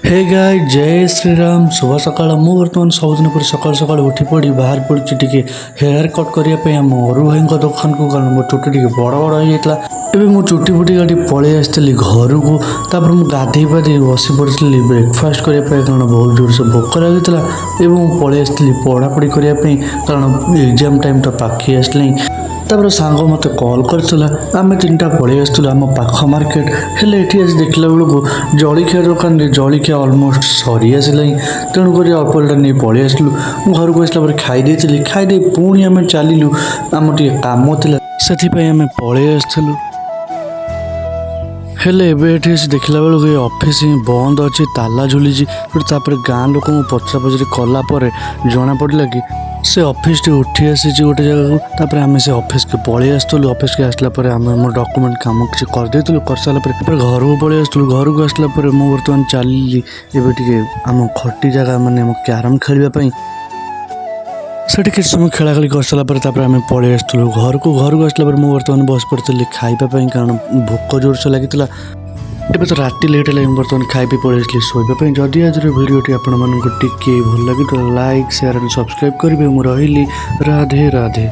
ହେ guys, ଜୟ ଶ୍ରୀରାମ, ଶୁଭ ସକାଳ। ମୁଁ ବର୍ତ୍ତମାନ ସବୁଦିନ ପରି ସକାଳୁ ସକାଳୁ ଉଠି ପଡ଼ି ବାହାରି ପଡ଼ିଛି ଟିକେ ହେୟାର କଟ୍ କରିବା ପାଇଁ ଆମ ଅରୁ ଭାଇଙ୍କ ଦୋକାନକୁ, କାରଣ ମୋ ଚୁଟି ଟିକେ ବଡ଼ ବଡ଼ ହେଇଯାଇଥିଲା। ଏବେ ମୁଁ ଚୁଟି ଫୁଟି କାଟି ପଳେଇ ଆସିଥିଲି ଘରକୁ। ତାପରେ ମୁଁ ଗାଧେଇ ପାଧେଇ ବସି ପଡ଼ିଥିଲି ବ୍ରେକଫାଷ୍ଟ କରିବା ପାଇଁ, କାରଣ ବହୁତ ଜୋରସେ ଭୋକ ଲାଗୁଥିଲା ଏବଂ ମୁଁ ପଳେଇ ଆସିଥିଲି ପଢ଼ାପଢ଼ି କରିବା ପାଇଁ, କାରଣ ଏକ୍ଜାମ୍ ଟାଇମ୍ ତ ପାଖେଇ ଆସିଲାଣି। ତାପରେ ସାଙ୍ଗ ମୋତେ କଲ୍ କରିଥିଲା। ଆମେ ତିନିଟା ପଳେଇ ଆସିଥିଲୁ ଆମ ପାଖ ମାର୍କେଟ। ହେଲେ ଏଠି ଆସି ଦେଖିଲା ବେଳକୁ ଜଳଖିଆ ଦୋକାନରେ ଜଳଖିଆ ଅଲମୋଷ୍ଟ ସରି ଆସିଲାଣି। ତେଣୁକରି ଅଳ୍ପ ଦୁଇଟା ନେଇ ପଳେଇ ଆସିଲୁ। ମୁଁ ଘରକୁ ଆସିଲା ପରେ ଖାଇ ଦେଇଥିଲି। ଖାଇଦେଇ ପୁଣି ଆମେ ଚାଲିଲୁ, ଆମର ଟିକେ କାମ ଥିଲା, ସେଥିପାଇଁ ଆମେ ପଳେଇ ଆସିଥିଲୁ। ହେଲେ ଏବେ ଏଠି ଆସି ଦେଖିଲା ବେଳକୁ ଏ ଅଫିସ୍ ହିଁ ବନ୍ଦ ଅଛି, ତାଲା ଝୁଲିଛି। ସେଠୁ ତାପରେ ଗାଁ ଲୋକଙ୍କୁ ପଚରା ପଚରି କଲା ପରେ ଜଣାପଡ଼ିଲା କି ସେ ଅଫିସଟି ଉଠି ଆସିଛି ଗୋଟେ ଜାଗାକୁ। ତାପରେ ଆମେ ସେ ଅଫିସକୁ ପଳେଇ ଆସିଥିଲୁ। ଅଫିସକୁ ଆସିଲା ପରେ ଆମେ ଆମ ଡକୁମେଣ୍ଟ କାମ କିଛି କରିଦେଇଥିଲୁ। କରିସାରିଲା ପରେ ତାପରେ ଘରକୁ ପଳେଇ ଆସିଥିଲୁ। ଘରକୁ ଆସିଲା ପରେ ମୁଁ ବର୍ତ୍ତମାନ ଚାଲିଲି ଏବେ ଟିକେ ଆମ ଖଟି ଜାଗା, ମାନେ ଆମ କ୍ୟାରମ୍ ଖେଳିବା ପାଇଁ। ସେଠି କିଛି ସମୟ ଖେଳା ଖେଳି କରିସାରିଲା ପରେ ତାପରେ ଆମେ ପଳେଇ ଆସିଥିଲୁ ଘରକୁ। ଘରକୁ ଆସିଲା ପରେ ମୁଁ ବର୍ତ୍ତମାନ ବସି ପଡ଼ିଥିଲି ଖାଇବା ପାଇଁ, କାରଣ ଭୋକ ଜୋରସେ ଲାଗିଥିଲା। ଏବେ ତ ରାତି ଲେଟ୍ ହେଲା। ମୁଁ ବର୍ତ୍ତମାନ ଖାଇ ପିଇ ପଳେଇ ଆସିଲି ଶୋଇବା ପାଇଁ। ଯଦି ଆଜିର ଭିଡ଼ିଓଟି ଆପଣମାନଙ୍କୁ ଟିକେ ଭଲ ଲାଗିଥିଲା, ଲାଇକ୍, ସେୟାର ଆଣ୍ଡ ସବସ୍କ୍ରାଇବ୍ କରିବେ। ମୁଁ ରହିଲି, ରାଧେ ରାଧେ।